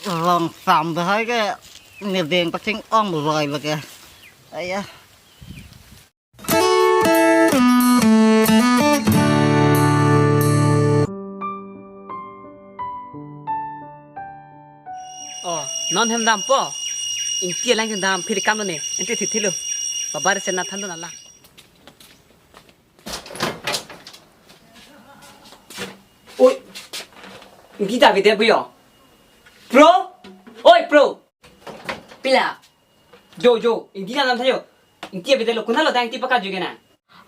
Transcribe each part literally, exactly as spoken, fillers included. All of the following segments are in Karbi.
Rong sam bahai ke, ne deng paching-ong roi lake. Aya. Oh, non hem dampo. Ingti alang hem dam phir kam ne. Ente thithilo. Babar se na thandon alang. Oi. Ingti ta bide buyo. Pro? Oi, pro. Pila. Jo, jo, ingti nang thayo. Ingti abide lo, konatlo ta ingti pakaju ke na.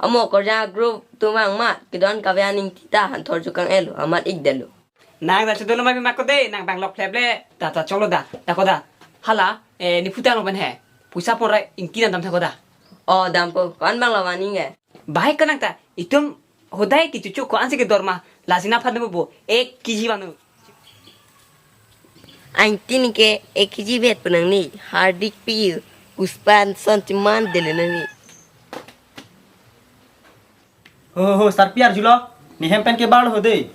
Amo korja group tumang ma, kedon kave aning ingti ta hanthor jukang elo, amat ik detlo. Nang ta chedolo ma bima ko de, nang bang lok phlep le. Ta ta cholo da, ta ko da. Hala, eh, ne phuta lo ben he. Puisa pon ra ingti nang dam tha ko da. O dampo, ko-an bang lo aning ke. Bahai ko nang ta, itum hodai kechocho ko-ansi kedor ma, lasi na phan bo, ek kg vanu. Aingti neke ek kg vet pu nangne, Hardik pi, Puspa son cheman dele nangne. Ho, ho, sarpi arjulo, ne hem pen ke bar lo ho de.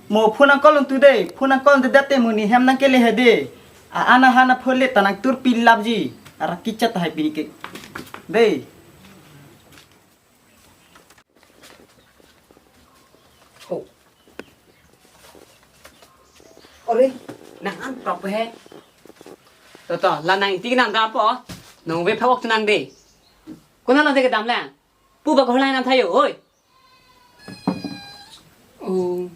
Mo phone nang call untu de, phone nang call untu date mo ne hem nang kele he de. A ana hana phone le ta nang tur pilap ji, ara kichat hai pini ke. De. Ho. Ore, nang an prok he. To to, la nang ingti nang dam po. Nang ve phawok tu nang de. Konatlo de kedam lang. Pu ba ko lang nang thayo, oi. O,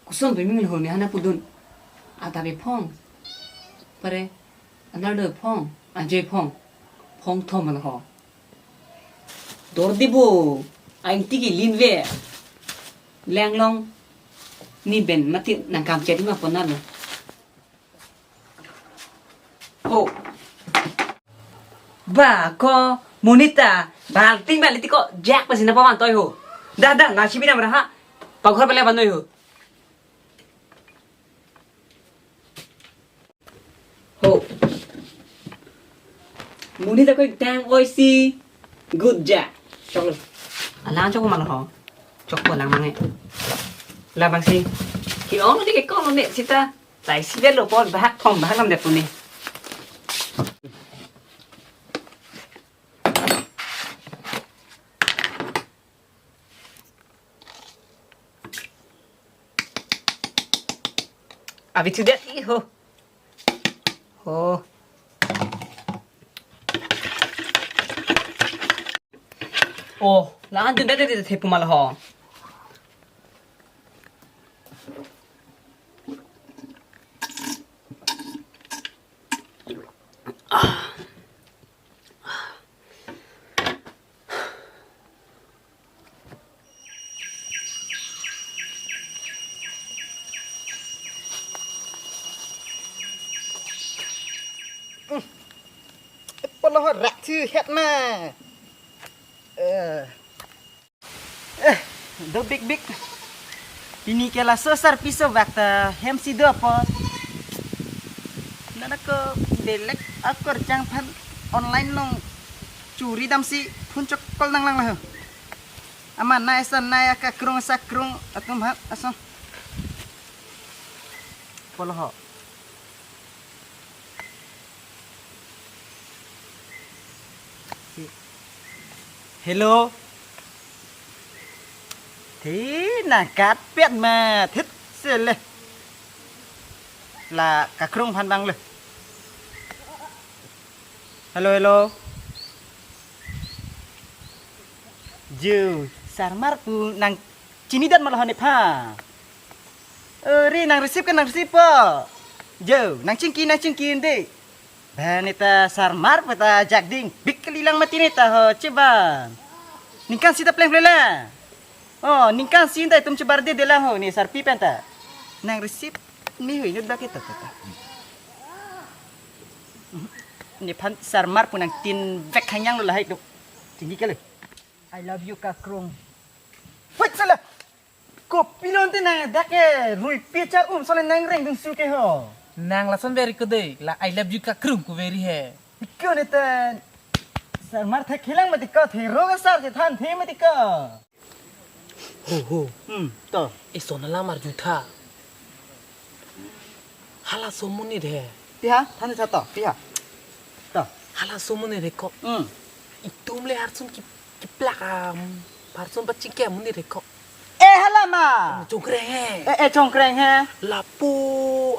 koson beming lo ne hana pudun. Ata be phong. Pare, anar do phong, anje phong. Phong thom lo ho. Dor di bo, aingti ke lin ve. Lang long, ne ben mati nang kam chet ma pon na lo. Ho. Ba ko monit ta, balting baliti ko jak pasi na paman toi ho. Da, da, nasi bina meraha. Paghor pele banoi ho. Ho. Monit ako tang oisi. Good ja. Chok. Alang chok ma lo ho. Chok ko lang mange. La bangsi. Ki-ong di ke ko ne sita. Taisi de lo por bahak thom bahak lam de puni. Abi tu det i ho. Ho. Oh, la-an tu det det thepu ma lo ho. Polo ho rak thu het ma. Eh. Eh, do big big. Pini ke laso sarpi so vak ta hem si do apot. Nana ko belek akor jang phan online nong churi damsi phone chok call nang lang la ho. Ama nai san nai aka krung sa krung atum ha aso. Polo ho. Hello. Thi nangkat pet ma thit sele. La kakrung phan bang le. Hello, hello. Ju, sarmar pu nang chini dan malah ne pha. Ori nang receive ke nang receive po. Jo, nang chingki nang chingki de. Ba neta sarmar pu ta jakding big kali lang mati neta ho cheba. Ningkan sita pleng plela. Oh, ningkan sinta itum chebar de de lang ho ne sarpi pen ta. Nang receive ni hui nut ba kita ta. Ne phan sarmar pu nang tin vek hanyang lo lahai tu. Tinggi kali. I love you kakrung. Wait sala. Kopilon te nang dak ke rui pichar um sala nang reng dun su ke ho. Nang lason veri ko de la I love you kakrung ko veri he. Ko ne ta sarmar the khilang mati ko the ro ka sar the than the mati ko. Ho ho. Hmm, to. Eson alam arju tha. Hala somonit he. Piha, than tha to, piha. To. Hala somonit he ko. Hmm. Itum le arsun ki, kiplak am. Arsun pachingki amonit he ko. Eh, hala ma. Chongkreng he. Eh, eh, chongkreng he. Lapu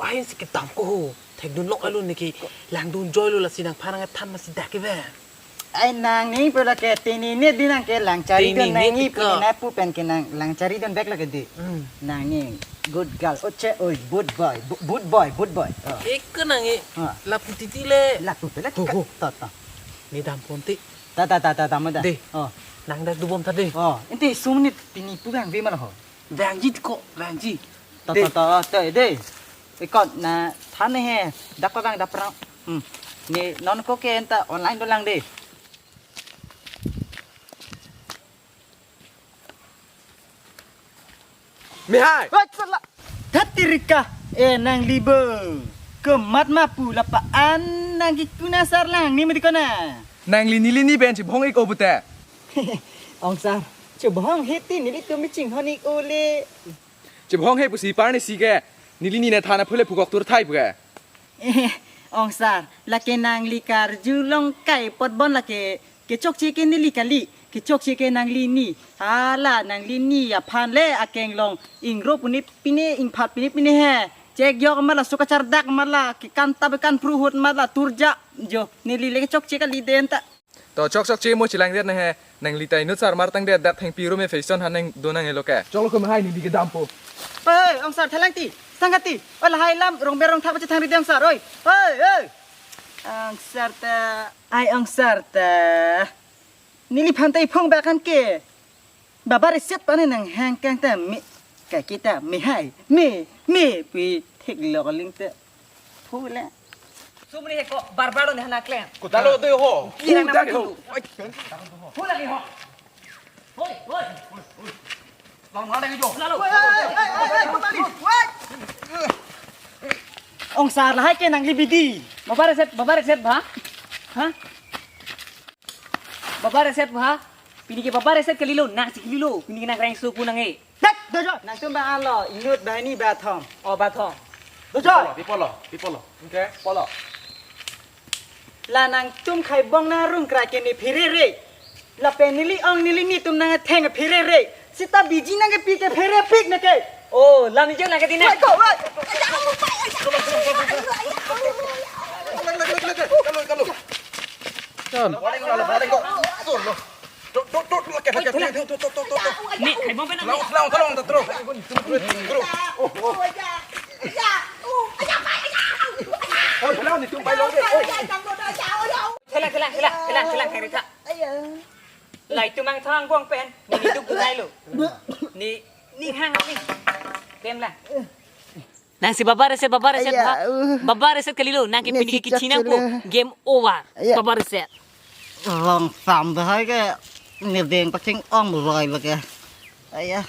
ahin si kedam ko ho. Thekdun lok alu niki langdun joilo lasi nangphan nangthan masi dak ke ve. Ai nangning pula ke tini ne di nang ke lang chari Tini dun ne nang i ti pula ko. Na pu pen ke nang lang chari dun bek la ke di. Hmm. Nangning good girl. Oche oi, good boy. Bu-, good boy, good boy. Oh. Ek nang i. Ha. Lapu titi le. Lapu pula Ho, ka-, ho. To, to. Ne dam ponti. Ta, ta, ta, ta, ta, mo da. De. Oh. Nang dak dubom ta de. Oh, inti sum ni pini pu gang vi mal ho. Vangji ko, vangji. To, De. To, to, to, de. Ikot na than he, dak ko gang dak prang. Hmm. Ne non ko ke enta online dolang de. Mihai. Wait, salah. Thatirika, eh, nangli bo. Kemat ma pu lapa an nangki kuna sar lang ni mati kona. Nangli neli ni ben chibhong ik o bute. Ong sar, chibhong heti nelitum mi chinghon ik o le. Chibhong he pusi par ni si ke. Neli ni ne thana phule phukok tur thai pu ke. Eh, ong sar, lake nangli karjulong kai pot bon lake kechokche ke neli kali, kechokche ke nangli ni. Hala nangli ni aphan le akeng long ingro puni pine ingphat pine pine he. Chek yok mala suka chardak mala ke kan tabe kan pruhut mala turja jo neli le kechokche kali den ta. To chokchokche mo chilang det nang he, nangli ta inut sar mar tang det dak thengpi rum e fashion han nang do nang elo ke. Choklo ko Mihai neli kedam po. Oi, oi, ong sar thalang ti, sangati. Oi, lahai lam rong berong thap chethang ri deng sar, oi. Oi, oi. Ong sar ta, ai ong sar ta. Neliphan ta iphong bakan ke. Babar iset pane nanghang kang ta me, ka kita Mihai, me, me, pi thek lok ling ta. Phule. Sumri he ko, barbar lo ne hana klem. Ko dalo do ho. Ki hana Dalo. Mati lo. Ai. Phule ni ho. Hoi, hoi. Bang mana ni jo? Lalo. Woi, woi, woi, woi, woi, kembali. Woi. Ong sar lahai ke nangli bidi. Babar iset, babar iset ba? Ha? Babar iset ha? Pini ke babar iset kalilo, nang si kalilo, pini ke nang reng so pu nang e. Dak, dojo, nangtum ba alo, inut ba ni ba thom. Oh, ba thom. Dojo. Pipolo, pipolo, pipolo. Oke, polo. La nangtum khai bong nang rung kra ke ni pherere. Lapen neli ong neli nitum nang theng pherere. Sita biji nang ke pi ke phere pik nang ke. Oh, lam ijeng nang ke dine. Wait, go, wait. Kalau, kalau, kalau, kalau. Chon. Balik ko, balik ko. Tuh, lo. Tuh, tuh, tuh, tuh, lagi, lagi, tuh, tuh, tuh, tuh, tuh. Ni, khai bong pe nang. Tolong, tolong, tolong, tuh, tuh. Tuh, tuh. Oh, oh. Oh, tolong, ni tum pai lo de. Oh. Thela, thela, thela, thela, thela, thela, thela. Lai tum ang thang bong pen. Ni, ni duk dunai lo. Ni, ni hang ni. Dem la. Nang si babar iset, babar iset, Aya, ba. Uh. Babar iset kalilo, nang ke Nang pini si ke kichinang chak po. Chak le. Game over. Aya. Babar iset. Long sam dah ke ni deng paching ong roi lagi. Aya.